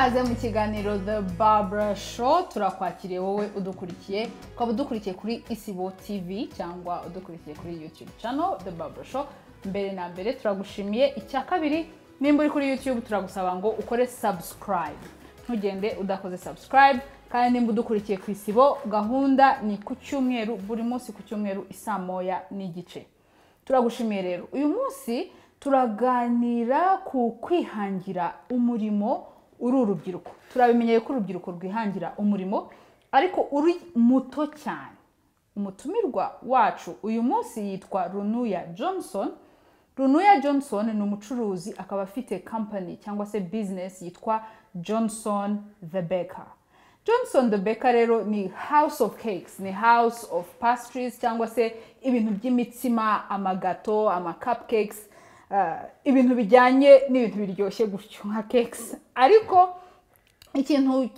Ikaze mu kiganiro The Barbara Show. Turakwakiriye wowe udukurikiye, ukaba udukurikiye kuri Isibo TV cyangwa udukurikiye kuri YouTube channel The Barbara Show. Mbere na mbere turagushimiye. Icya kabiri, nimba uri kuri YouTube, turagusaba ngo ukore subscribe, ntugende udakoze subscribe. Kandi nimba udukurikiye ku Isibo, gahunda ni ku cyumweru, buri munsi ku cyumweru isaa 1:30. Turagushimiye rero. Uyu munsi turaganira ku kwihangira umurimo uri urubyiruko. Turabimenyeye ko urubyiruko rwihangira umurimo, ariko uri muto cyane. Umutumirwa wacu uyu munsi yitwa Runuya Johnson. Runuya Johnson ni umucuruzi, akaba afite company cyangwa se business yitwa Johnson the Baker. Johnson the Baker rero ni house of cakes, ni house of pastries, cyangwa se ibintu by'imitsima, amagato, ama cupcakes, ibintu bijyanye n'ibintu biryoshye gutyo nka cakes. Ariko ikintu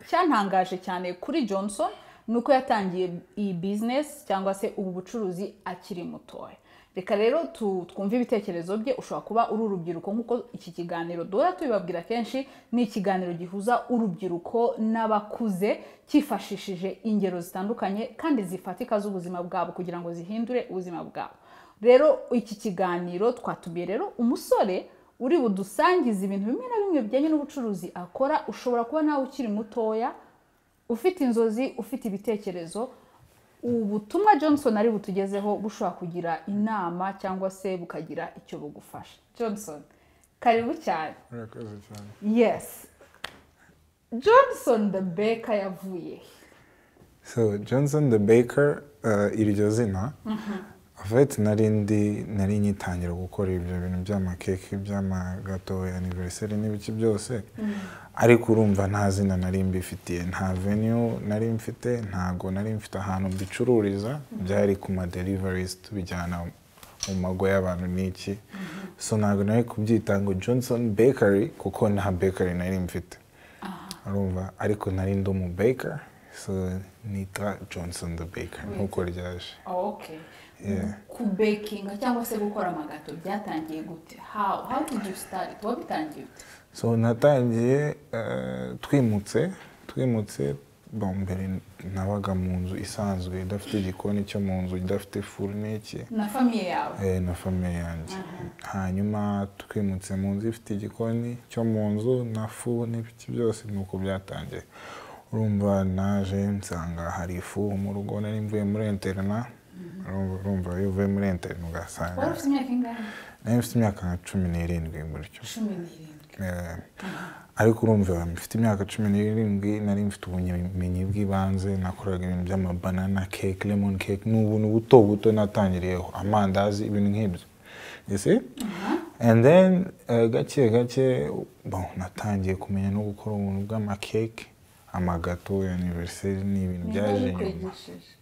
cyantangaje cyane kuri Johnson ni uko yatangiye iyi business cyangwa se ubu bucuruzi akiri mutoya. Reka rero twumve ibitekerezo bye. Ushobora kuba uri urubyiruko, nk'uko iki kiganiro duhora tubibabwira kenshi, ni ikiganiro gihuza urubyiruko n'abakuze, cyifashishije ingero zitandukanye kandi zifatika z'ubuzima bwabo kugira ngo zihindure ubuzima bwabo. Rero iki kiganiro twatumiye rero umusore uri budusangize ibintu bimwe na bimwe bijyanye n'ubucuruzi akora. Ushobora kuba nawe ukiri mutoya, ufite inzozi, ufite ibitekerezo. Ubutumwa Johnson ari butugezeho bushobora kugira inama cyangwa se bukagira icyo bugufasha. Johnson, karibu cyane. Murakoze cyane. Yes, Johnson the Baker yavuye he? So Johnson the Baker, iryo zina, en fait nari ndi nari ngitangira gukora ibyo bintu by'amakeke, by'amagato anniversaire n'ibiki byose, ariko urumva nta zina nari mbifitiye, nta venue nari mfite, ntago nari mfite ahantu mbicururiza. Byari ku ma deliveries, tubijyana mu mago y'abantu n'iki. So ntabwo nari kubyita ngo Johnson Bakery kuko nta bakery nari mfite, urumva. Ariko nari ndi umu baker, so nitwa Johnson the Baker, nkuko ryaje. Yeah. Kubekinga cyangwa se gukora amagato byatangiye gute? How did you start it? Wabitangiye ute? So natangiye twimutse. Bon, mbere nabaga mu nzu isanzwe idafite igikoni cyo mu nzu, idafite furu n'iki. Na famille yawe? Na famille yanjye. Hanyuma twimutse mu nzu ifite igikoni cyo mu nzu na four n'ibiki byose, nuko byatangiye. Urumva naje nsanga hari ifour mu rugo, nari mvuye muri internat. Urumva iyo uvuye muri internat ugasanga Wari ufite imyaka ingahe? Nari mfite imyaka nka 17 gutyo. 17. Ariko urumva mfite imyaka 17, nari mfite ubumenyi bw'ibanze. Nakoraga ibintu by'amabanana cake, lemon cake, ni ubuntu buto buto natangiriyeho, amandazi, ibintu nk'ibyo, you see? And then gake gake, bon, natangiye kumenya no gukora ubuntu bw'amakeke, amagato ya anniversaire, ni ibintu byaje nyuma. Wabyikwigishije?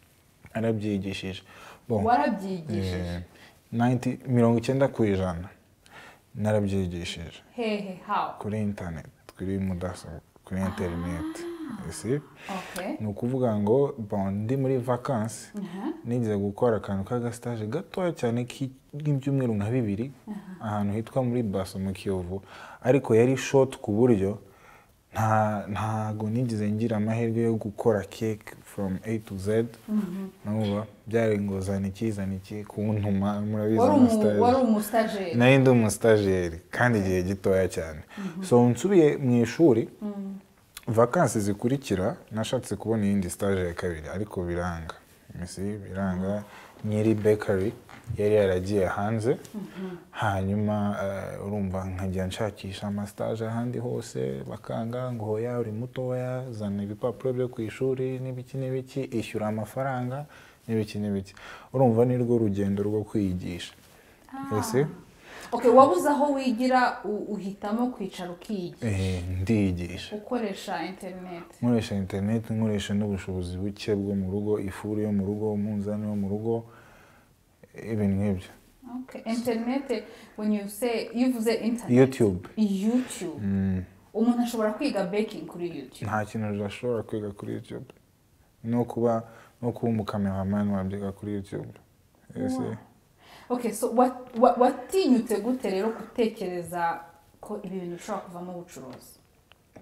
Narabyigishije. Bon, Warabyigishije? 90, 90% narabyigishije. Hehe? How? Kuri internet, kuri mudasobwa, kuri internet, you see? Okay. Ni ukuvuga ngo, bon, ndi muri vacances nigeze gukora akantu k'agastage gatoya cyane k'ibyumweru nka 2 ahantu hitwa muri Baso mu Kiyovu, ariko yari short ku buryo ntago nigeze ngira amahirwe yo gukora cake from A to Z. Numva byari ngo zana iki, zana iki, kuntuma, murabizi amastage. Wari umustagiaire? Nari ndi umustagiaire kandi igihe gitoya cyane. So nsubiye mu ishuri vacances zikurikira, nashatse kubona iyindi stage ya kabiri ariko biranga. You see, biranga. Nyiri bakery yari yaragiye hanze. Hanyuma urumva nkajya nshakisha amastage ahandi hose bakanga, ngo hoya, uri mutoya, zana ibipapuro byo ku ishuri n'ibiki n'ibiki, ishyura amafaranga n'ibiki n'ibiki. Urumva ni rwo rugendo rwo kwiyigisha. You see? Okay, wabuze aho wigira, uhitamo kwicara ukiyigisha? Ndiyigisha. Ukoresha internet? Nkoresha internet, nkoresha n'ubushobozi buke bwo mu rugo, ifuru yo mu rugo, umunzani wo mu rugo, ibintu nk'ibyo. Okay, internet, when you say, iyo uvuze internet? YouTube. YouTube. Umuntu ashobora kwiga baking kuri YouTube? Nta kintu udashobora kwiga kuri YouTube. No kuba umucameraman wabyiga kuri YouTube. You see? Okay, so watinyutse gute rero gutekereza ko ibi bintu bishobora kuvamo ubucuruzi?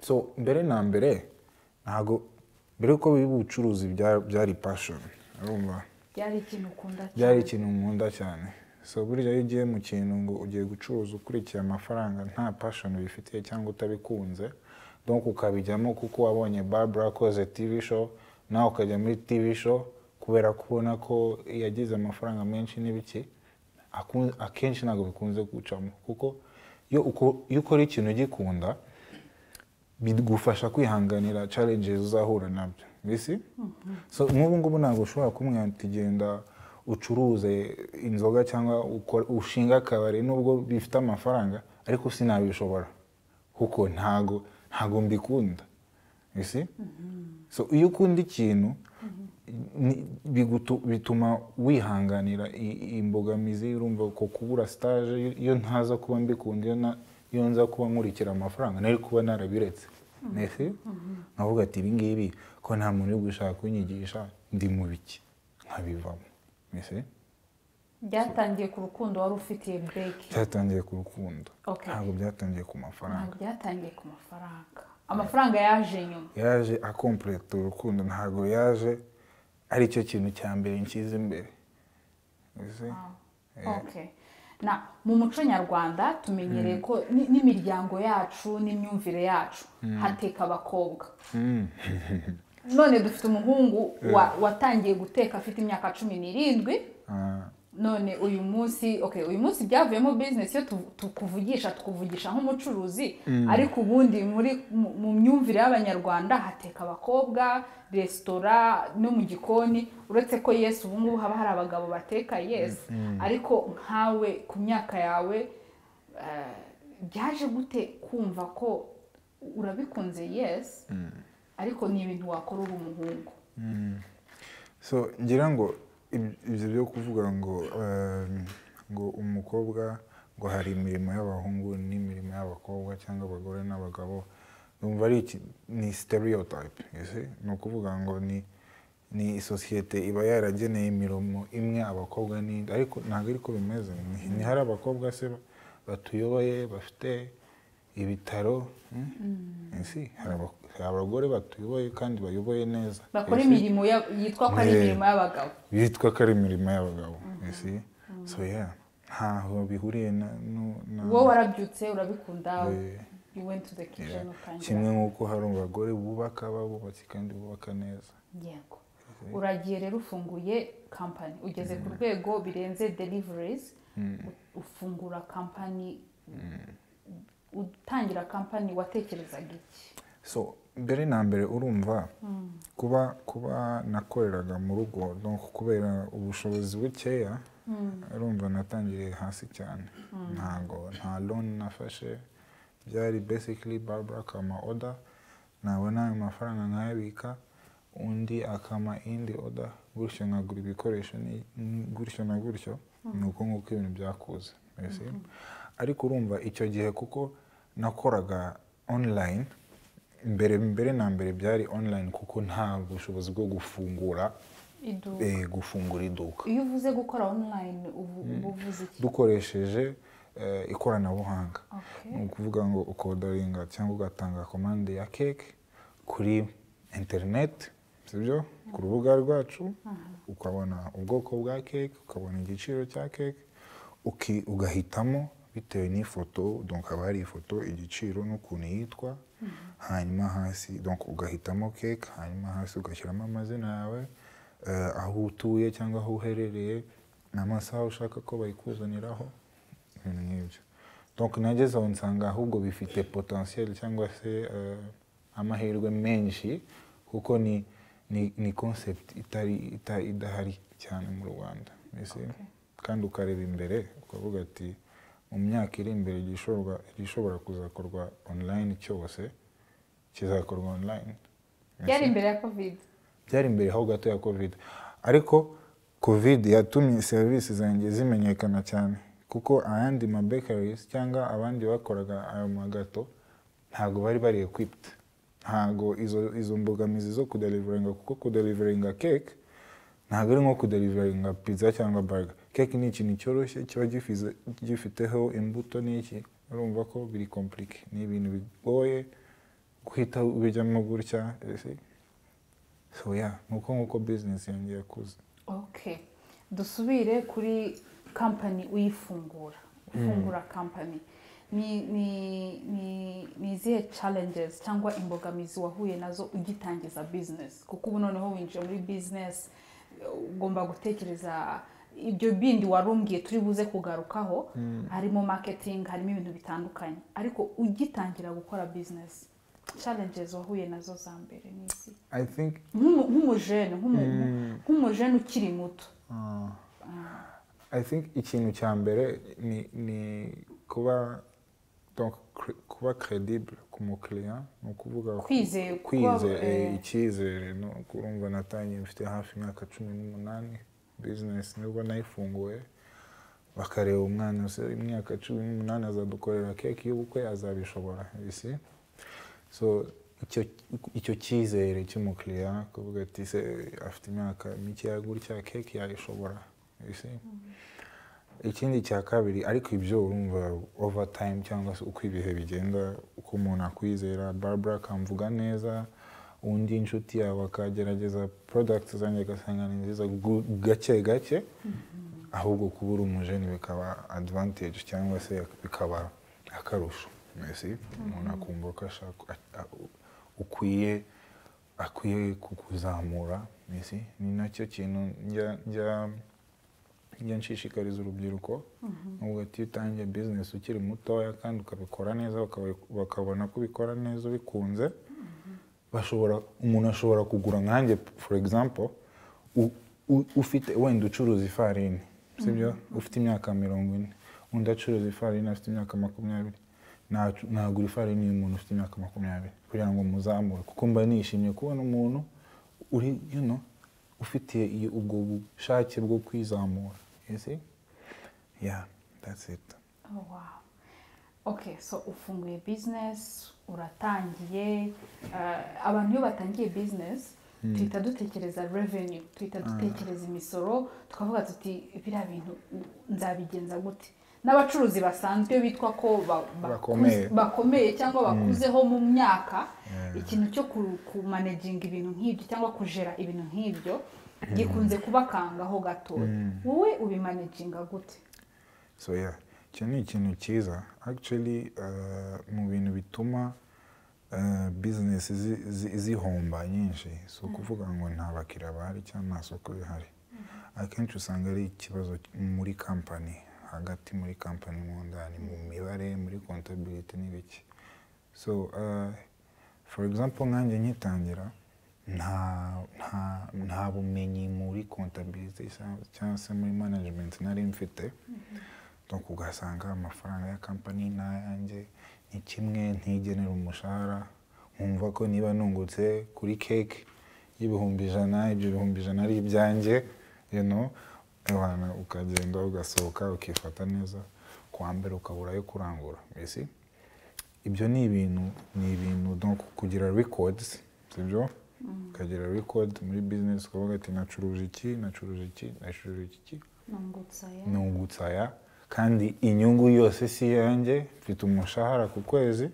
So mbere na mbere, ntago mbere yuko biba ubucuruzi, byari passion, urumva? Byari ikintu ukunda cyane. Byari ikintu nkunda cyane. So burya iyo ugiye mu kintu ngo ugiye gucuruza ukurikiye amafaranga, nta passion ubifitiye cyangwa utabikunze, donc ukabijyamo kuko wabonye Barbara akoze TV show, nawe ukajya muri TV show kubera kubona ko yagize amafaranga menshi n'ibiki, akenshi ntabwo bikunze gucamo, kuko iyo ukora ikintu ugikunda bigufasha kwihanganira challenges uzahura nabyo mbese. So nk'ubu ngubu ntabwo ushobora kumubwira ati genda ucuruze inzoga cyangwa ushinge akabari, nubwo bifite amafaranga, ariko sinabishobora kuko ntago mbikunda, you see? So iyo ukunda ikintu bituma wihanganira imbogamizi. Urumva ko kubura stage, iyo ntaza kuba mbikunda, iyo nza kuba nkurikira amafaranga, nari kuba narabiretse nese nkavuga ati ibi ngibi ko nta muntu uri gushaka kunyigisha, ndi mu biki, nkabivamo mbese. Byatangiye ku rukundo wari ufitiye baking? Byatangiye ku rukundo. Ntabwo byatangiye ku mafaranga. Ntabwo byatangiye ku mafaranga, amafaranga yaje nyuma. Yaje akompleta urukundo, ntabwo yaje ari cyo kintu cya mbere nshyize imbere. Uzi? Okay. Na mu muco nyarwanda tumenyereye ko n'imiryango yacu n'imyumvire yacu hateka abakobwa. None dufite umuhungu watangiye guteka afite imyaka 17. None uyu munsi, okay, uyu munsi byavuyemo business, iyo tukuvugisha tukuvugisha nk'umucuruzi, ariko ubundi muri mu myumvire y'Abanyarwanda hateka abakobwa, resitora no mu gikoni, uretse ko yes, ubu ngubu haba hari abagabo bateka, yes, ariko nkawe ku myaka yawe, byaje gute kumva ko urabikunze, yes, ariko ni ibintu wakora uri umuhungu? So ngira ngo ibyo byo kuvuga ngo ngo umukobwa, ngo hari imirimo y'abahungu n'imirimo y'abakobwa cyangwa abagore n'abagabo, numva ari ni stereotype, you see? Ni ukuvuga ngo ni sosiyete iba yarageneye imirimo imwe abakobwa n'indi, ariko ntabwo ariko bimeze. Ni hari abakobwa se batuyoboye bafite ibitaro, You see? Hari abagore batuyoboye kandi bayoboye neza. Bakora You see? imirimo yitwa ko ari imirimo y'abagabo. Bitwa ko ari imirimo y'abagabo, you see? So yeah, ntaho bihuriye na, no, na Wowe warabyutse urabikunda, you went to the kitchen, utangira. Kimwe nk'uko hari abagore bubaka, babubatsi kandi bubaka neza. Yego, uragiye rero ufunguye kampani, ugeze ku rwego birenze deliveries, ufungura kampani. Utangira kampani watekerezaga iki? So mbere na mbere, urumva kuba nakoreraga mu rugo, donc kubera ubushobozi bukeya, urumva natangiriye hasi cyane, ntago nta loan nafashe. Byari basically Barbara akampa order, nabona ayo mafaranga nkayabika, undi akampa indi order, gutyo nkagura ibikoresho, gutyo na gutyo, ni uko nguko ibintu byakuze mbese. Ariko urumva icyo gihe kuko nakoraga online, mbere na mbere byari online kuko nta bushobozi bwo gufungura iduka. Gufungura iduka. Iyo uvuze gukora online uba uvuze iki? Dukoresheje ikoranabuhanga. Ni ukuvuga ngo ukodaringa cyangwa ugatanga komande ya cake kuri interineti, sibyo, ku rubuga rwacu, ukabona ubwoko bwa cake, ukabona igiciro cya cake, ugahitamo bitewe n'ifoto. Donc haba hari ifoto, igiciro n'ukuntu yitwa, hanyuma hasi donc ugahitamo cake, hanyuma hasi ugashyiramo amazina yawe, aho utuye cyangwa aho uherereye n'amasaha ushaka ko bayikuzaniraho, ibintu nk'ibyo. Donc nageze aho nsanga ahubwo bifite potentiel cyangwa se amahirwe menshi, kuko ni concept itari idahari cyane mu Rwanda mbese. Kandi ukareba imbere ukavuga ati mu myaka iri imbere igishobora kuzakorwa online cyose kizakorwa online. Byari imbere ya COVID? Byari imbere ho gato ya COVID, ariko COVID yatumye serivisi zanjye zimenyekana cyane, kuko ayandi ma bakeries cyangwa abandi bakoraga ayo magato ntabwo bari equipped, ntabwo izo mbogamizi zo kudeliveringa, kuko kudeliveringa cake ntabwo ari nko kudeliveringa pizza cyangwa burger. Cake ni ikintu cyoroshye kiba gifiteho imbuto n'iki, urumva ko biri compliqué, ni ibintu bigoye. Guhita ubijyamo gutya, you see? So yeah, nuko nguko business yanjye yakuze. Okay, dusubire kuri company uyifungura. Ufungura company, ni izihe challenges cyangwa imbogamizi wahuye nazo ugitangiza business? Kuko ubu noneho winjiye muri business, ugomba gutekereza ibyo bindi warumbwiye turi buze kugarukaho, harimo marketing, harimo ibintu bitandukanye. Ariko ugitangira gukora business, challenges wahuye nazo za mbere ni izi? I think Nk'umujene, nk'umujene ukiri muto. I think ikintu cya mbere ni kuba, donc kuba credible ku mukiriya, ni ukuvuga Kwizeye, kuba, icyizere. No kurumva, natangiye mfite hafi imyaka 18, business nibwo nayifunguye, bakareba umwana se imyaka 18 azadukorera keke y'ubukwe, azabishobora, you see? So icyo cyizere cy'umukiriya, kuvuga ati: "Se afite imyaka mikeya gutya, keke yayishobora?" You see? Ikindi cya kabiri, ariko ibyo urumva over time, cyangwa se uko ibihe bigenda, uko umuntu akwizera, Barbara akamvuga neza, undi inshuti yawe akagerageza products zanjye agasanga ni nziza, gake gake ahubwo kuba uri umujeni bikaba advantage cyangwa se bikaba akarusho. Mbese umuntu akumva ko ashaka ukwiye, akwiye kukuzamura. Mbese ni nacyo kintu njya nshishikariza urubyiruko, nubwo ati iyo utangiye business ukiri mutoya kandi ukabikora neza, bakabona ko ubikora neza ubikunze, bashobora, umuntu ashobora kugura. Nkanjye for example, ufite wenda ucuruza ifarini, sibyo, ufite imyaka 40, undi acuruza ifarini afite imyaka 20, nagura ifarini y'umuntu ufite imyaka 20 kugira ngo muzamure, kuko mba nishimye kubona umuntu uri ufite ubwo bushake bwo kwizamura, you see? Yeah, that's it. Oh, wow. Okay, so ufunguye business, uratangiye. Abantu iyo batangiye business tuhita dutekereza revenue, tuhita dutekereza imisoro, tukavuga tuti: "Biriya bintu nzabigenza gute?" N'abacuruzi basanzwe bitwa ko Bakomeye. bakomeye cyangwa bakuzeho mu myaka, ikintu cyo kumanaginga ibintu nk'ibyo cyangwa kujera ibintu nk'ibyo gikunze kubakangaho gatoya. Wowe ubimanaginga gute? So yeah, icyo ni ikintu cyiza actually. Mu bintu bituma business zihomba nyinshi, si ukuvuga ngo nta bakiriya bahari cyangwa nta soko rihari. Akenshi usanga ari ikibazo muri company, hagati muri company mo ndani, mu mibare, muri comptabilité n'ibiki. So for example, nkanjye nkitangira nta bumenyi muri comptabilité cyangwa se muri management nari mfite. Donc ugasanga amafaranga ya company n'ayanjye ni kimwe, ntigenera umushahara, nkumva ko niba nungutse kuri cake y'100,000, ibyo 100,000 ari ibyanjye. Ewana, ukagenda ugasohoka ukifata neza, kuwa mbere ukabura ayo kurangura. Mbese ibyo ni ibintu, donc kugira records, sibyo, ukagira record muri business, ukavuga ati: "Nacuruje iki, nacuruje iki, nacuruje iki, nungutse aya, nungutse aya, kandi inyungu yose si iyanjye, mfite umushahara ku kwezi."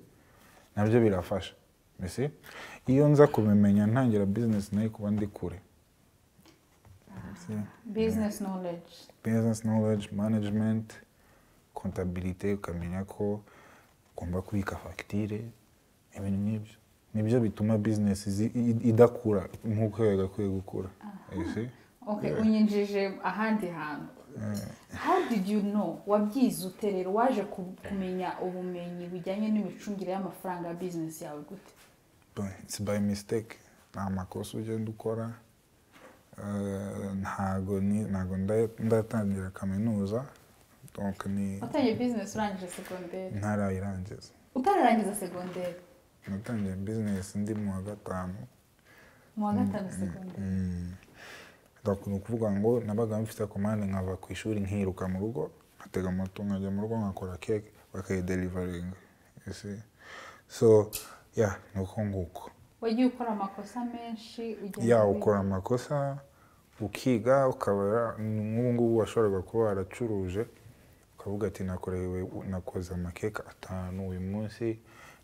Nabyo birafasha. Mbese iyo nza kubimenya ntangira business, nayo kuba ndi kure. See? Business knowledge. Business knowledge, management, comptabilité, ukamenya ko ugomba kubika fagitire, ibintu nk'ibyo nibyo bituma business idakura nk'uko yagakwiye gukura, you see? Okay, unyinjije ahandi hantu. How did you know? Wabyize ute rero? Waje kumenya ubumenyi bujyanye n'imicungire y'amafaranga ya business yawe gute? But it's by mistake, ni amakosa ugenda ukora. Ntago ndatangira kaminuza, donc ni Watangiye business urangije segonderi? Ntarayirangiza. Utararangiza segonderi? Natangiye business ndi mu wa gatanu. Mu wa gatanu segonderi? Donc ni ukuvuga ngo nabaga mfite komande, nkava ku ishuri nkiruka mu rugo, nkatega moto nkajya mu rugo, nkakora cake bakayideliveringa, you see? So yeah, ni uko nguko. Wagiye ukora amakosa menshi ugenda Ya, wiga. Ukora amakosa ukiga, ukaba nk'ubu ngubu washoboraga kuba waracuruje ukavuga ati: "Nakorewe, nakoze amakeke atanu uyu munsi,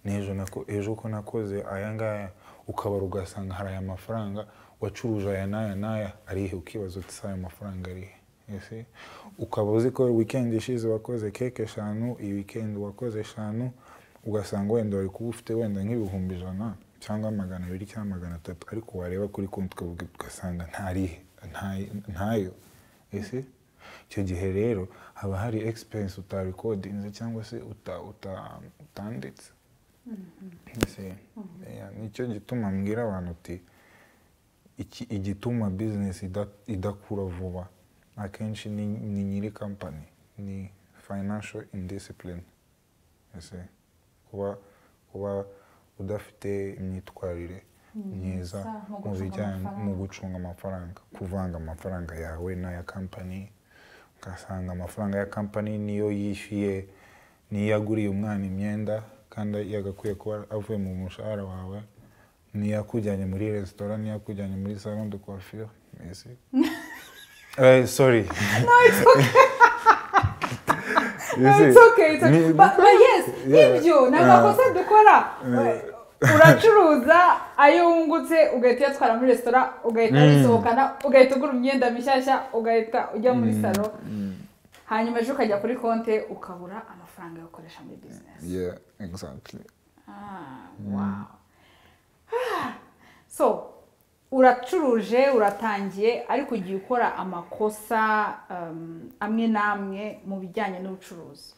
N'ejo ejo ko nakoze aya ngaya, ukabara ugasanga hari aya mafaranga wacuruje aya n'aya n'aya arihe, ukibaza uti: "Se aya mafaranga arihe?" Ese ukaba uzi ko weekend ishize wakoze keke 5, iyi weekend wakoze 5, ugasanga wenda wari kuba ufite wenda nk'100,000 cyangwa 200 cyangwa 300, ariko wareba kuri konti ukavuga, ugasanga ntarihe, ntayo. Ese icyo gihe rero haba hari expense utarecordinze cyangwa se utanditse. Ese, yeah, nicyo gituma mbwira abantu uti igituma business idakura vuba akenshi ni nyiri company, ni financial indiscipline. Ese kuba udafite imyitwarire myiza mu mu gucunga bijyanye mu amafaranga. Gucunga amafaranga, kuvanga amafaranga yawe n'aya company, ugasanga amafaranga ya company niyo yishyuye, niyo yaguriye umwana imyenda kandi yagakwiye kuba avuye mu mushahara wawe, niyo akujyanye muri resitora, niyo akujyanye muri salon de coiffure. Merci. Sorry. No, it's okay. You No, see, it's okay, it's okay. But yes, ibyo ni amakosa dukora. Uracuruza, ayo wungutse ugahita uyatwara muri resitora, ugahita wisohokana, ugahita ugura imyenda mishyashya, ugahita ujya muri salon, hanyuma ejo ukajya kuri konti ukabura amafaranga yo gukoresha muri business. Yeah, exactly. Ah, wow. Ah, so uracuruje, uratangiye, ariko ugiye ukora amakosa amwe n'amwe mu bijyanye n'ubucuruzi.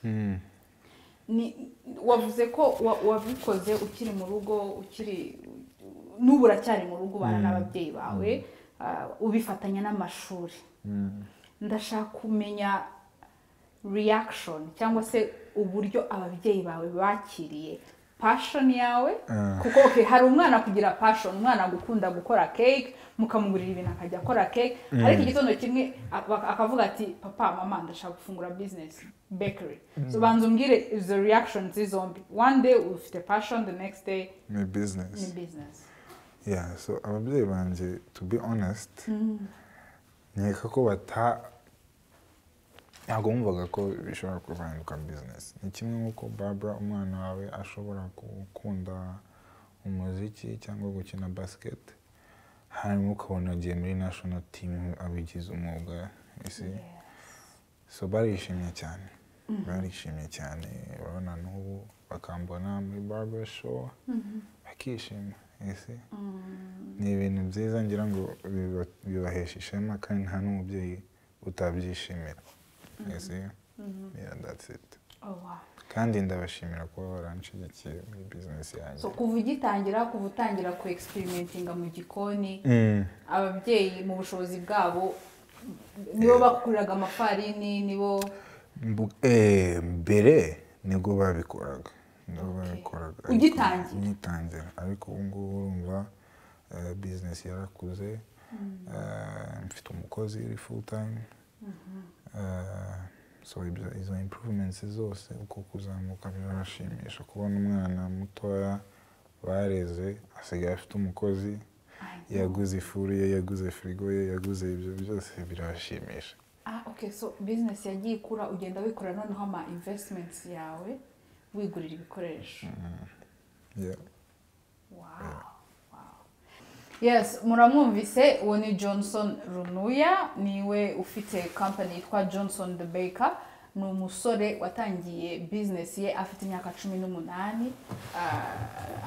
Ni wavuze ko wabikoze ukiri mu rugo, ukiri n'ubu uracyari mu rugo, ubana n'ababyeyi bawe, ubifatanya n'amashuri. Ndashaka kumenya reaction cyangwa se uburyo ababyeyi bawe bakiriye passion yawe, kuko okay, hari umwana kugira passion, umwana gukunda gukora cake, mukamugurira ibintu akajya akora cake, ariko igitondo kimwe akavuga ati: "Papa, mama, ndashaka gufungura business bakery." So banza umbwire izo reactions zombi: one day ufite passion, the next day ni business. Ni business. Yeah, so ababyeyi banjye, to be honest, nkeka ko bata ntabwo bumvaga ko bishobora kuzahinduka business. Ni kimwe nk'uko Barbara, umwana wawe ashobora gukunda umuziki cyangwa gukina basket, hanyuma ukabona agiye muri national team, abigize umwuga, you see? So barishimye cyane, barishimye cyane. Urabona n'ubu bakambona muri Barbara Show bakishima. Ese ni ibintu byiza, ngira ngo bibahesha ishema, kandi nta n'umubyeyi utabyishimira. Ese yeah, that's it. Oh, wow. Kandi ndabashimira kuba baranshyigikiye muri business yanjye. So kuva ugitangira, kuva utangira ku experimentinga mu gikoni, ababyeyi mu bushobozi bwabo nibo bakuriraga amafarini, nibo? Mbere nibwo babikoraga, nibwo babikoraga. Ugitangira? Ngitangira. Ariko ubu ngubu urumva business yarakuze, mfite umukozi uri full time. So ibyo, izo improvements zose, uko kuzamuka, birabashimisha kubona umwana mutoya bareze asigaye afite umukozi, yaguze ifuru ye, yaguze firigo ye, yaguze ibyo byose, birabashimisha. Ah, okay. So business yagiye ikura, ugenda wikorera noneho ama investments yawe, wigurira ibikoresho. Yeah. Wow. Yes, muramwumvise, uwo ni Johnson Runuya, niwe ufite company yitwa Johnson the Baker. Ni umusore watangiye business ye afite imyaka 18,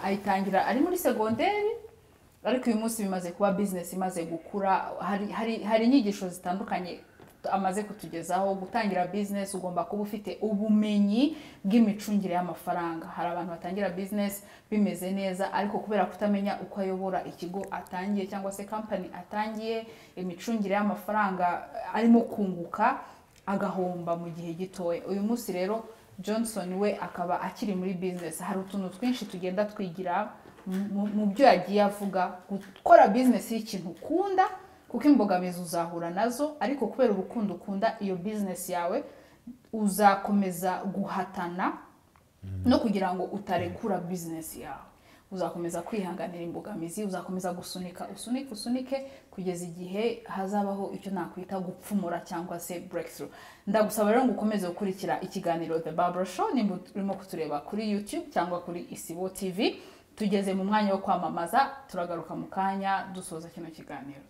ayitangira ari muri segonderi, ariko uyu munsi bimaze kuba business imaze gukura. Hari inyigisho zitandukanye amaze kutugezaho. Gutangira business ugomba kuba ufite ubumenyi bw'imicungire y'amafaranga. Hari abantu batangira business bimeze neza, ariko kubera kutamenya uko ayobora ikigo atangiye cyangwa se company atangiye, imicungire y'amafaranga arimo kunguka, agahomba mu gihe gitoya. Uyu munsi rero Johnson we akaba akiri muri business. Hari utuntu twinshi tugenda twigira mu byo yagiye avuga. Gukora business y'ikintu ukunda, kuko imbogamizi uzahura nazo, ariko kubera urukundo ukunda iyo business yawe uzakomeza guhatana no kugira ngo utarekura business yawe. Uzakomeza kwihanganira imbogamizi, uzakomeza gusunika, usunike, usunike kugeza igihe hazabaho icyo nakwita gupfumura cyangwa se breakthrough. Ndagusaba rero ngo ukomeze gukurikira ikiganiro The Barbara Show nimba urimo kutureba kuri YouTube cyangwa kuri Isibo TV. Tugeze mu mwanya wo kwamamaza, turagaruka mu kanya dusoza kino kiganiro.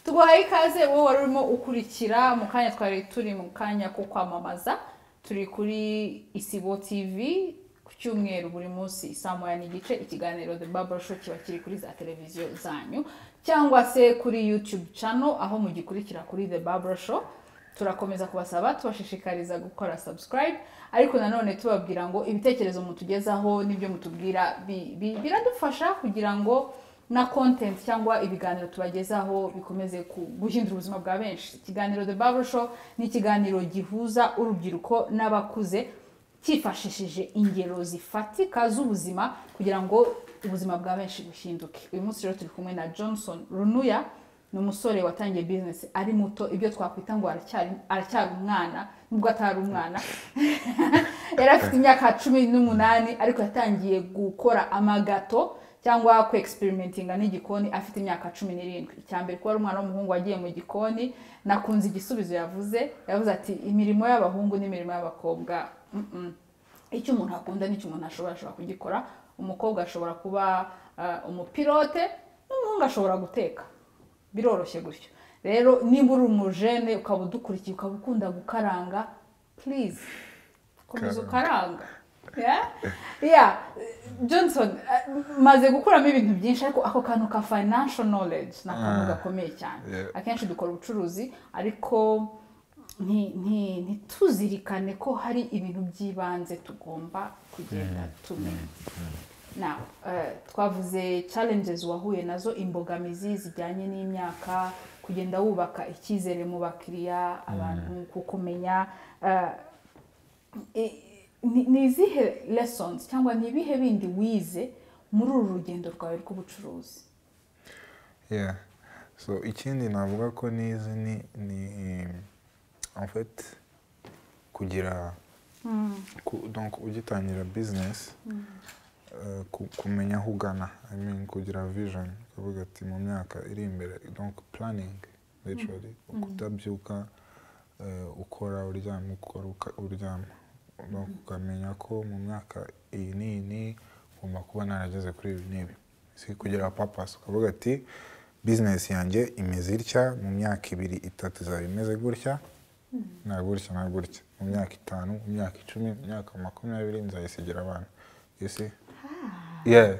Tuguhaye ikaze wowe wari urimo ukurikira. Mu kanya twari turi mu kanya ko kwamamaza, turi kuri Isibo TV ku cyumweru buri munsi saa 1:30. Ikiganiro The Barbara Show kiba kiri kuri za televiziyo zanyu cyangwa se kuri YouTube channel aho mugikurikira kuri The Barbara Show. Turakomeza kubasaba, tubashishikariza gukora subscribe, ariko nanone tubabwira ngo ibitekerezo mutugezaho n'ibyo mutubwira biradufasha kugira ngo na content cyangwa ibiganiro tubagezaho bikomeze guhindura ubuzima bwa benshi. Ikiganiro The Barbara Show ni ikiganiro gihuza urubyiruko n'abakuze cyifashishije ingero zifatika z'ubuzima kugira ngo ubuzima bwa benshi buhinduke. Uyu munsi rero turi kumwe na Johnson Runuya, ni umusore watangiye business ari muto, ibyo twakwita ngo aracyari umwana, nubwo atari umwana. Yari afite imyaka 18 ariko yatangiye gukora amagato cyangwa ku experimentinga n'igikoni afite imyaka 17. Icyambere kuba ari umwana w'umuhungu wagiye mu gikoni, nakunze igisubizo yavuze. Yavuze ati imirimo y'abahungu n'imirimo y'abakobwa, icyo umuntu akunda n'icyo umuntu ashobora kugikora. Umukobwa ashobora kuba umupilote, n'umuhungu ashobora guteka, biroroshye gutyo. Rero niba uri umujene ukaba udukurikiye, ukaba ukunda gukaranga, please komeza ukaranga. Yeah. Johnson, maze gukuramo ibintu byinshi, ariko ako kantu ka financial knowledge ni akantu gakomeye cyane. Akenshi dukora ubucuruzi ariko ntituzirikane ko hari ibintu by'ibanze tugomba kugenda tumenya. Now, twavuze challenges wahuye nazo, imbogamizi zijyanye n'imyaka, kugenda wubaka icyizere mu bakiriya, abantu kukumenya. Ni izihe lessons cyangwa ni ibihe bindi wize muri uru rugendo rwawe rw'ubucuruzi? Yeah. So ikindi navuga ko nize ni en fait kugira donc ugitangira business, kumenya aho ugana, I mean kugira vision, kuvuga ati mu myaka iri imbere, donc planning literally, kutabyuka ukora uryama, ukora uryama. Donc ukamenya ko mu myaka iyi n'iyi ugomba kuba narageze kuri ibi n'ibi. Si kugira purpose, ukavuga ati business yanjye imeze itya, mu myaka 2 3 izaba imeze gutya na gutya na gutya, mu myaka 5, mu myaka 10, mu myaka 20 nzayisigira abana. You see? Yeah.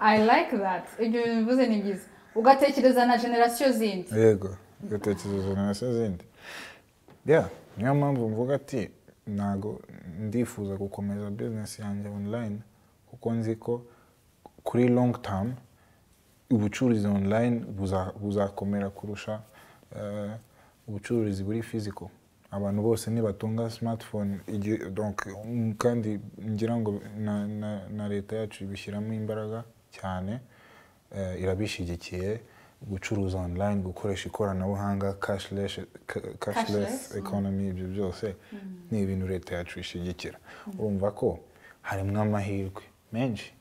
I like that. Ibyo bivuze ni byiza. Ugatekereza na generation zindi. Yego, ugatekereza generation zindi. Yeah, niyo mpamvu mvuga ati ntago ndifuza gukomeza business yanjye online, kuko nzi ko kuri long term ubucuruzi online buzakomera kurusha ubucuruzi buri physical. Abantu bose nibatunga smartphone, donc kandi ngira ngo na leta yacu ibishyiramo imbaraga cyane, irabishyigikiye gucuruza online, gukoresha ikoranabuhanga, cashless economy, ibyo byose ni ibintu leta yacu ishyigikira. Urumva ko harimo amahirwe menshi.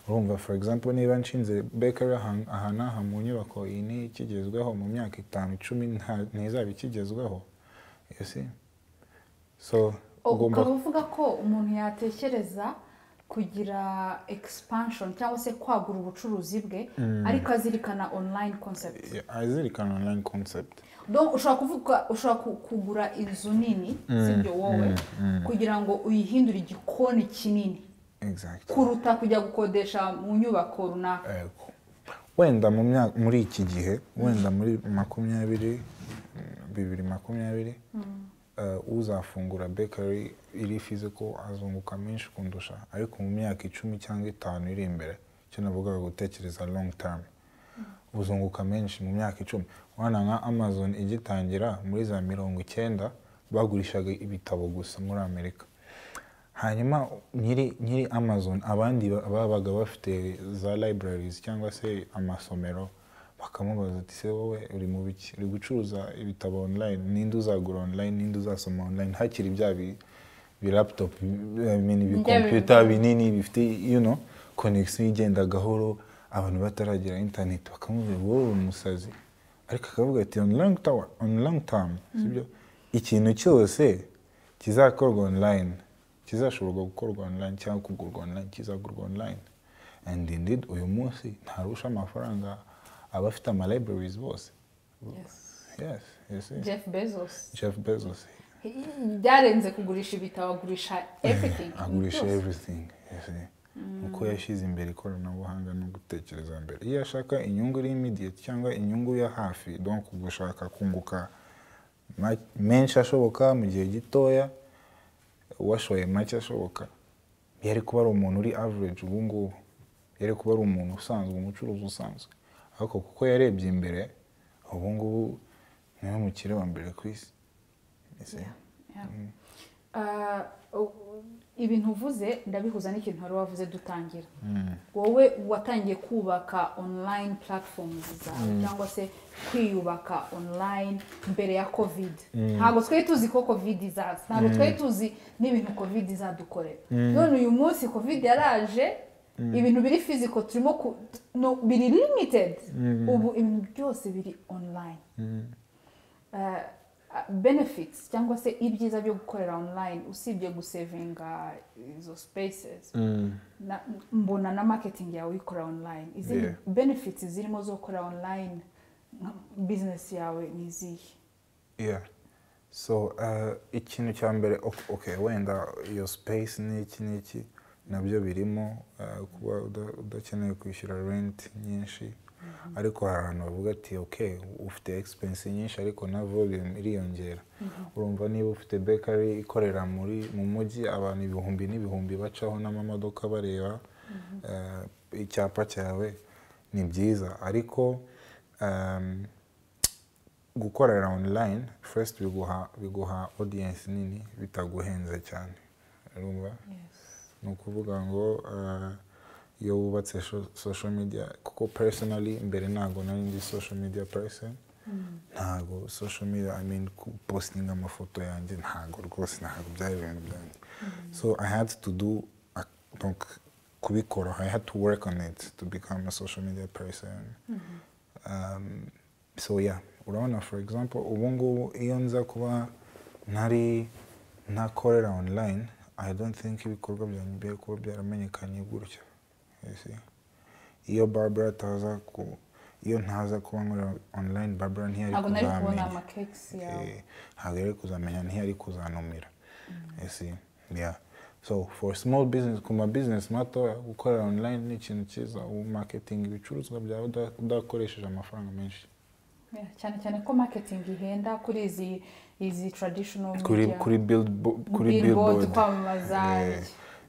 Urumva for example niba nshinze bakery aha n'aha mu nyubako iyi ni ikigezweho, mu myaka 5 10 ntizaba ikigezweho. You see? So ukaba uvuga ko umuntu yatekereza kugira expansion cyangwa se kwagura ubucuruzi bwe, ariko azirikana online concept. Yeah, azirikana online concept. Donc ushobora kuvuga, ushobora kugura inzu nini, sibyo wowe, kugira ngo uyihindure igikoni kinini. Exactly. Kuruta kujya gukodesha mu nyubako runaka. Wenda muri iki gihe, wenda muri 20 2020, uzafungura bakery iri physical azunguka menshi kundusha. Ariko mu myaka 10 cyangwa 5 iri imbere, icyo navugaga gutekereza long term, uzunguka menshi mu myaka 10. Wana nka Amazon igitangira muri za 90 bagurishaga ibitabo gusa muri Amerika. Hanyuma nyiri Amazon, abandi babaga bafite za libraries cyangwa se amasomero, bakamubaza ati: "Se wowe uri mu biki? Uri gucuruza ibitabo online, ninde uzagura online? Ninde uzasoma online?" Hakiri bya bi laptop, I mean, ibi computer binini bifite connection igenda gahoro, abantu bataragira internet. Bakamubwira: "Wowe uri umusazi." Ariko akavuga ati: On long term, sibyo, ikintu cyose kizakorwa online, kizashoborwa gukorwa online cyangwa kugurwa online, kizagurwa online." And indeed, uyu munsi ntarusha amafaranga abafite ama libraries bose. Yes. Jeff Bezos. Jeff Bezos. Byarenze kugurisha ibitabo, agurisha everything. Agurisha Byose. everything, you see. Uko yashyize imbere ikoranabuhanga no gutekereza mbere. Iyo ashaka inyungu iri immediate cyangwa inyungu ya hafi, donc gushaka kunguka menshi ashoboka mu gihe gitoya, washoye make ashoboka, yari kuba ari umuntu uri average ubu ngubu, yari kuba ari umuntu usanzwe, umucuruzi usanzwe. Ariko kuko yarebye imbere, ubu ngubu niwe mukire wa mbere ku isi. You see? Yeah. Ibintu uvuze ndabihuza n'ikintu wari wavuze dutangira. Wowe watangiye kubaka online platforms zawe cyangwa se kwiyubaka online mbere ya COVID. Ntabwo twari tuzi ko COVID izaza, ntabwo twari tuzi n'ibintu COVID izadukorera. None uyu munsi COVID yaraje, ibintu biri physical turimo no, biri limited. Ubu ibintu byose biri online. Benefits cyangwa se ibyiza byo gukorera online, usibye gusevinga izo spaces, mbona na marketing yawe uyikora online, izindi benefits zirimo zo gukora online nka business yawe ni izihe? Yeah. So ikintu cya mbere, okay, wenda iyo space n'iki n'iki nabyo birimo, kuba udakeneye kwishyura rent nyinshi. Ariko hari ahantu bavuga ati: "Okay, ufite expense nyinshi, ariko na volume iriyongera." Urumva, niba ufite bakery ikorera mu mujyi, abantu ibihumbi n'ibihumbi bacaho n'amamodoka bareba icyapa cyawe, ni byiza. Ariko gukorera online first biguha audience nini bitaguhenze cyane, urumva? Ni ukuvuga ngo iyo wubatse social media, kuko personally mbere ntabwo nari ndi social media person, ntabwo social media, I mean, postinga amafoto yanjye, ntabwo rwose, ntabwo byari ibintu byanjye. So I had to do donc kubikora, I had to work on it to become a social media person. So yeah, urabona, for example, ubu ngubu iyo nza kuba ntari ntakorera online, I don't think ibikorwa byanjye byari kuba byaramenyekanye gutya, you see. Iyo Barbara ataza ku iyo ntaza kuba nkorera online, Barbara ntiyari Ntabwo nari kubona kuzamenya. Ama cakes yawe. Ntabwo yari kuzamenya, ntiyari kuzanumira, you see. Yeah, so for small business, ku ma business matoya, gukorera online ni ikintu cyiza. Ubu marketing ibicuruzwa byawe udakoresheje amafaranga menshi. Yeah, cyane cyane ko marketing ihenda kuri izi traditional Kuri media. Kuri Billboard, billboard. Kwamamaza.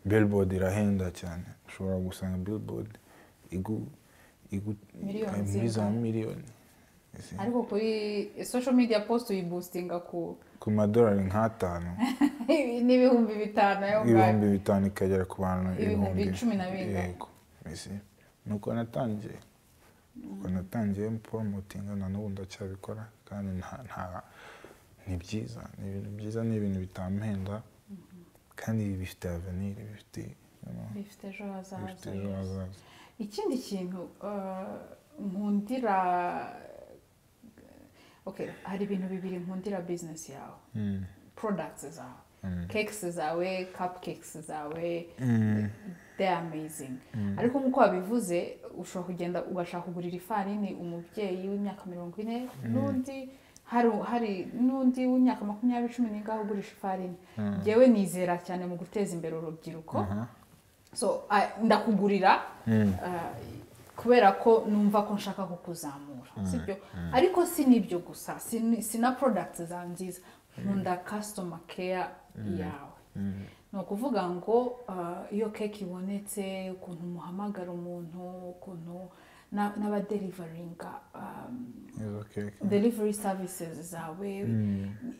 Billboard irahenda cyane. Ushobora gusanga billboard igu Miliyoni muri za zingahe? miliyoni. You see? Ariko kuri social media post uyiboostinga ku Ku madolari nk'atanu. N'ibihumbi 5 ayo ngayo. 5,000 ikagera ku bantu 12,000. Yego. You see? Nuko natangiye promotinga, na n'ubu ndacyabikora, kandi nta ni byiza, ni ibintu byiza, ni ibintu bitampenda, kandi bifite avenir, bifite Bifite ejo hazaza. Bifite ejo hazaza. Ikindi kintu nkundira, okay, hari ibintu bibiri nkundira business yawe, products zawe, cakes zawe, cupcakes zawe, they are amazing. Ariko nk'uko wabivuze, ushobora kugenda ugashaka kugurira ifarini umubyeyi w'imyaka 40, n'undi hari n'undi w'imyaka 20, cumi n'ingahe ugurisha ifarini. Njyewe nizera cyane mu guteza imbere urubyiruko, so ndakugurira. Kubera ko numva ko nshaka kukuzamura, sibyo? Ariko si n'ibyo gusa, si na products zawe nziza, nkunda customer care yawe. Ni ukuvuga ngo iyo keke ibonetse, ukuntu muhamagara umuntu, ukuntu n'abadeliveringa Izo keke. delivery services zawe,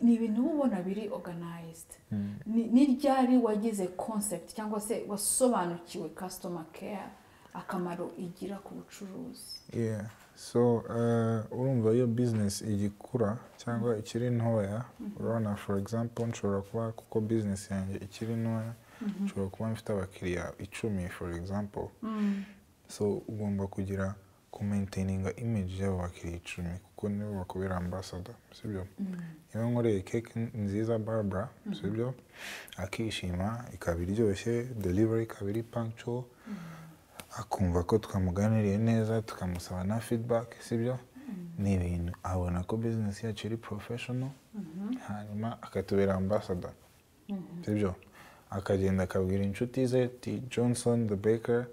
ni ibintu uba ubona biri organized. Ni ryari wagize concept cyangwa se wasobanukiwe customer care akamaro igira ku bucuruzi? Yeah. So urumva iyo business igikura cyangwa ikiri ntoya, urabona, for example, nshobora kuba, kuko business yanjye ikiri ntoya, nshobora kuba mfite abakiriya 10, for example. So ugomba kugira kumaintaininga image y'abo bakiriya 10, kuko nibo bakubera ambassador, sibyo? Niba nkoreye cake nziza Barbara, sibyo, akishima, ikaba iryoshye, delivery ikaba iri punctual, akumva ko twamuganiriye neza, tukamusaba na feedback, sibyo, ni ibintu abona ko business yacu iri professional, hanyuma akatubera ambassador, sibyo? Akagenda akabwira inshuti ze ati: "Johnson the Baker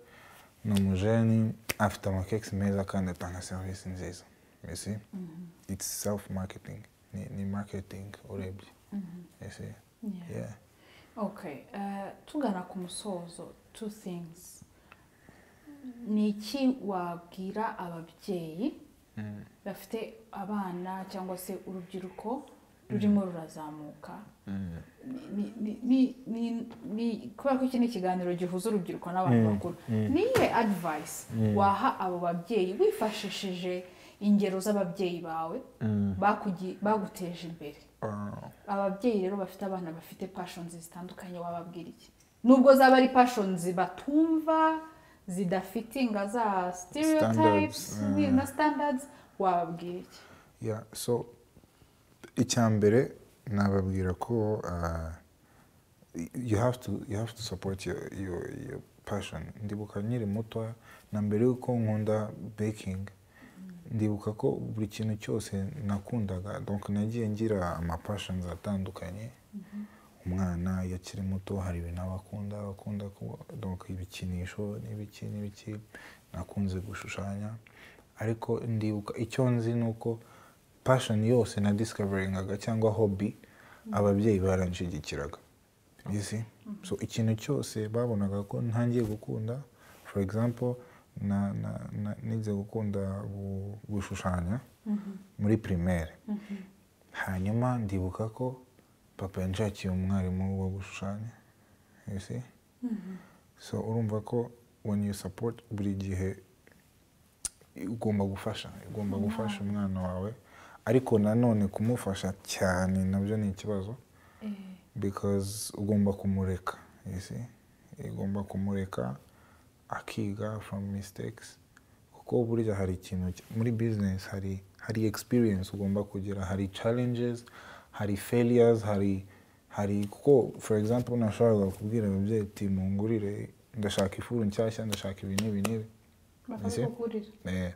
ni umujeni, afite amakekisi meza kandi atanga serivisi nziza." You see, it's self marketing, ni marketing urebye, you see? Yeah. Okay, tugana ku musozo, two things: ni iki wabwira ababyeyi bafite abana cyangwa se urubyiruko rurimo rurazamuka? Kubera ko iki ni ikiganiro gihuza urubyiruko n'abantu bakuru, ni iyihe advice waha abo babyeyi wifashishije ingero z'ababyeyi bawe baguteje imbere? Ababyeyi rero bafite abana bafite passions zitandukanye, wababwira iki, nubwo zaba ari passions batumva, zidafitinga za stereotypes Standards, na standards, wababwira iki? Yeah, so icya mbere nababwira ko you have to support your passion. Ndibuka nkiri muto, na mbere yuko nkunda baking, ndibuka ko buri kintu cyose nakundaga, donc nagiye ngira ama passions atandukanye. Umwana iyo akiri muto hari ibintu aba akunda, donc ibikinisho n'ibiki n'ibiki. Nakunze gushushanya, ariko ndibuka, icyo nzi ni uko passion yose na discoveringaga cyangwa hobby, ababyeyi baranshigikiraga, you see? So ikintu cyose babonaga ko ntangiye gukunda, for example, na nize gukunda gushushanya muri primaire, hanyuma ndibuka ko papa yanshakiye umwarimu wo gushushanya, you see? So urumva ko when you support, buri gihe ugomba gufasha umwana wawe, ariko nanone kumufasha cyane nabyo ni ikibazo, because ugomba kumureka, you see? Ugomba kumureka akiga from mistakes, kuko burya hari ikintu muri business hari experience ugomba kugira, hari challenges, hari failures, hari kuko, for example, nashoboraga kubwira ababyeyi ati: "Mungurire, ndashaka ifuru nshyashya, ndashaka ibi n'ibi n'ibi." Bakabikugurira.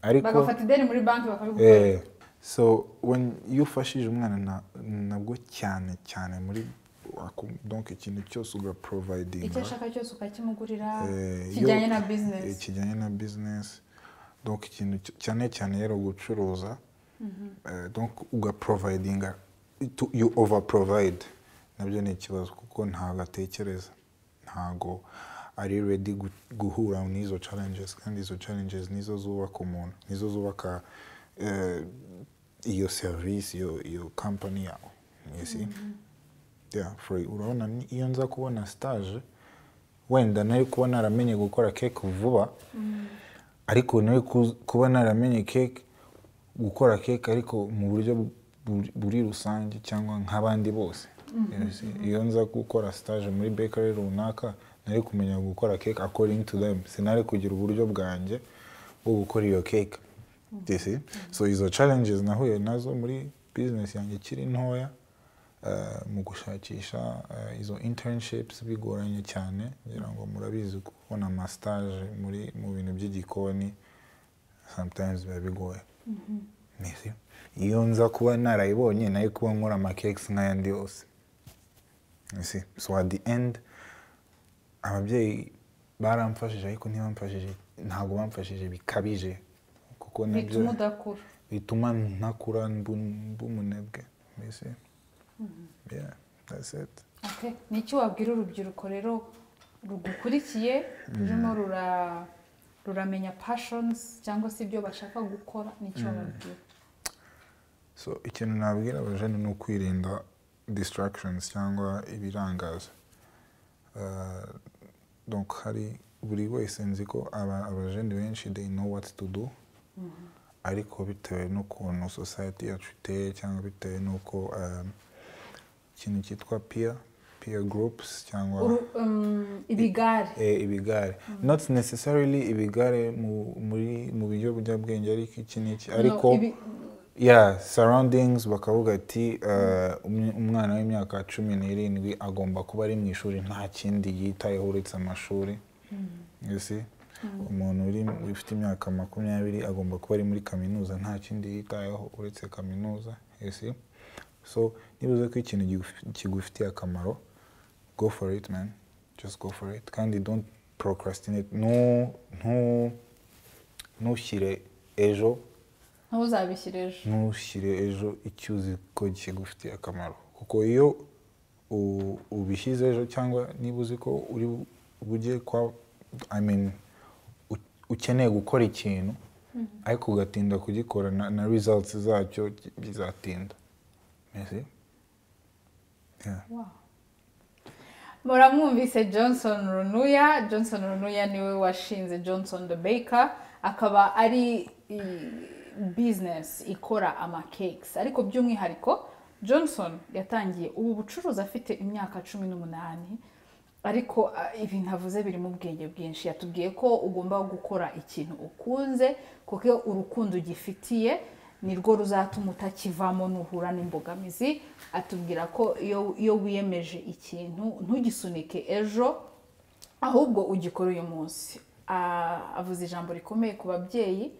Ariko Bagafata ideni muri banki bakabigukorera. So when iyo ufashije umwana nabwo cyane cyane muri donc ikintu cyose ugaprovidinga Icyo ashaka cyose ukakimugurira kijyanye na business. Kijyanye na business, donc ikintu cyane cyane rero gucuruza, donc ugaprovidinga, you over provide, nabyo ni ikibazo, kuko ntabwo atekereza, ntabwo ari ready guhura n'izo challenges, kandi izo challenges nizo zubaka umuntu, nizo zubaka iyo service, iyo company yawe, you see? Yeah, for urabona iyo nza kubona stage, wenda nari kuba naramenye gukora cake vuba, ariko nari kuba naramenye cake, gukora cake, ariko mu buryo buri rusange cyangwa nk'abandi bose. You see? Iyo nza gukora stage muri bakery runaka, nari kumenya gukora cake according to them, sinari kugira uburyo bwanjye bwo gukora iyo cake, you see? So izo challenges nahuye nazo muri business yanjye ikiri ntoya, mu gushakisha izo internships bigoranye cyane. Ngira ngo murabizi, kubona ama stage mu bintu by'igikoni sometimes biba bigoye. Nisi? Iyo nza kuba narayibonye, nari kuba nkora ama cakes nk'ayandi yose. You see? So at the end, ababyeyi Baramfashije, ariko ntibamfashije, ntabwo bamfashije bikabije, kuko nabyo bituma udakura. Bituma ntakura, mba umunebwe mbese. Yeah, that's it. Okay. Ni iki wabwira urubyiruko rero rugukurikiye, rurimo ruramenya passions cyangwa se ibyo bashaka gukora? Ni icyo wababwira? So ikintu nabwira abajene ni ukwirinda distractions cyangwa ibirangaza. Donc hari buri wese, nzi ko abajene benshi, they know what to do, ariko bitewe n'ukuntu society yacu iteye, cyangwa bitewe n'uko ikintu cyitwa peer groups cyangwa Ibigare. Ibigare, not necessarily ibigare mu biyobyabwenge, ariko iki n'iki, ariko No, yeah, surroundings, bakavuga ati umwana w'imyaka 17 agomba kuba ari mu ishuri, nta kindi yitayeho uretse amashuri, you see? Umuntu ufite imyaka 20 agomba kuba ari muri kaminuza, nta kindi yitayeho uretse kaminuza, you see? So niba uzi ko ikintu kigufitiye akamaro, go for it, man, just go for it. Kandi don't procrastinate. No, ntu ntushyire ejo. Ntuzabishyire ejo. Ntushyire ejo icyo uzi ko kigufitiye akamaro, kuko iyo ubishyize ejo, cyangwa niba uzi ko uri bujye kwa, I mean, ukeneye gukora ikintu ariko ugatinda kugikora, na results zacyo bizatinda. Merci. Yeah. Wow. Muramwumvise Johnson Runuya. Johnson Runuya niwe washinze Johnson the Baker, akaba ari business ikora ama cakes, ariko by'umwihariko Johnson yatangiye ubu bucuruzi afite imyaka 18. Ariko ibintu avuze birimo ubwenge bwinshi. Yatubwiye ko ugomba gukora ikintu ukunze, kuko iyo urukundo ugifitiye nirwo ruzatuma utakivamo nuhura n'imbogamizi. Atubwira ko iyo wiyemeje ikintu, ntugisunike ejo, ahubwo ugikora uyu munsi. Avuze ijambo rikomeye ku babyeyi,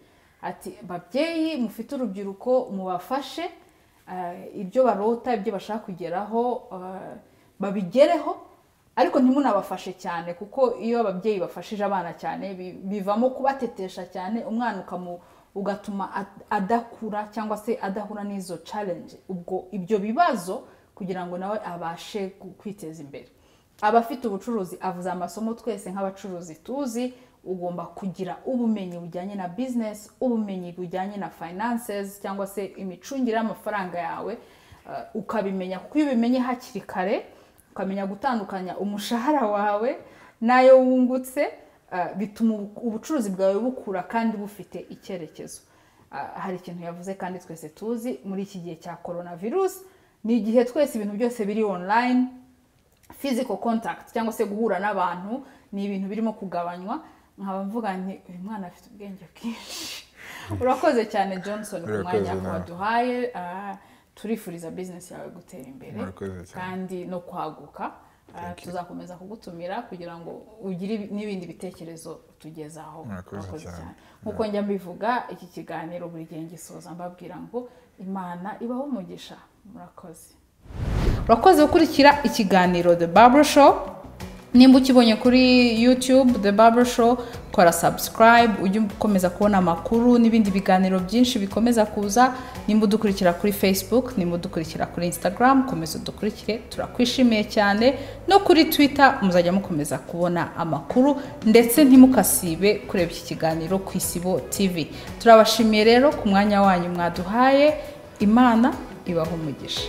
ati: "Babyeyi mufite urubyiruko, mubafashe ibyo barota, ibyo bashaka kugeraho, babigereho, ariko ntimunabafashe cyane, kuko iyo ababyeyi bafashije abana cyane bivamo kubatetesha cyane, umwana ugatuma adakura cyangwa se adahura n'izo challenge, ubwo ibyo bibazo, kugira ngo nawe abashe kwiteza imbere." Abafite ubucuruzi, avuze amasomo twese nk'abacuruzi tuzi: ugomba kugira ubumenyi bujyanye na business, ubumenyi bujyanye na finances cyangwa se imicungire y'amafaranga yawe, ukabimenya, kuko iyo ubimenye hakiri kare, ukamenya gutandukanya umushahara wawe n'ayo wungutse, bituma ubucuruzi bwawe bukura kandi bufite icyerekezo. Hari ikintu yavuze kandi twese tuzi: muri iki gihe cya coronavirus, ni igihe twese ibintu byose biri online, physical contact cyangwa se guhura n'abantu ni ibintu birimo kugabanywa. Nkaba mvuga nti uyu mwana afite ubwenge bwinshi. Urakoze cyane, Johnson, ku Urakoze mwanya nawe. waduhaye. Turifuriza business yawe gutera imbere Murakoze cyane. kandi no kwaguka. Thank you. Tuzakomeza kugutumira kugira ngo ugire n'ibindi bitekerezo utugezaho. Murakoze Murakoze cyane. cyane. Nk'uko njya mbivuga, iki kiganiro buri gihe ngisoza mbabwira ngo Imana ibaho umugisha. Murakoze. Urakoze gukurikira ikiganiro The Barbara Show. Nimba ukibonye kuri YouTube The Barbara Show, kora subscribe ujye ukomeza kubona amakuru n'ibindi biganiro byinshi bikomeza kuza. Nimba udukurikira kuri Facebook, nimba udukurikira kuri Instagram, komeza udukurikire, turakwishimiye cyane. No kuri Twitter muzajya mukomeza kubona amakuru, ndetse ntimukasibe kureba iki kiganiro ku Isibo TV. Turabashimiye rero ku mwanya wanyu mwaduhaye. Imana ibaho umugisha.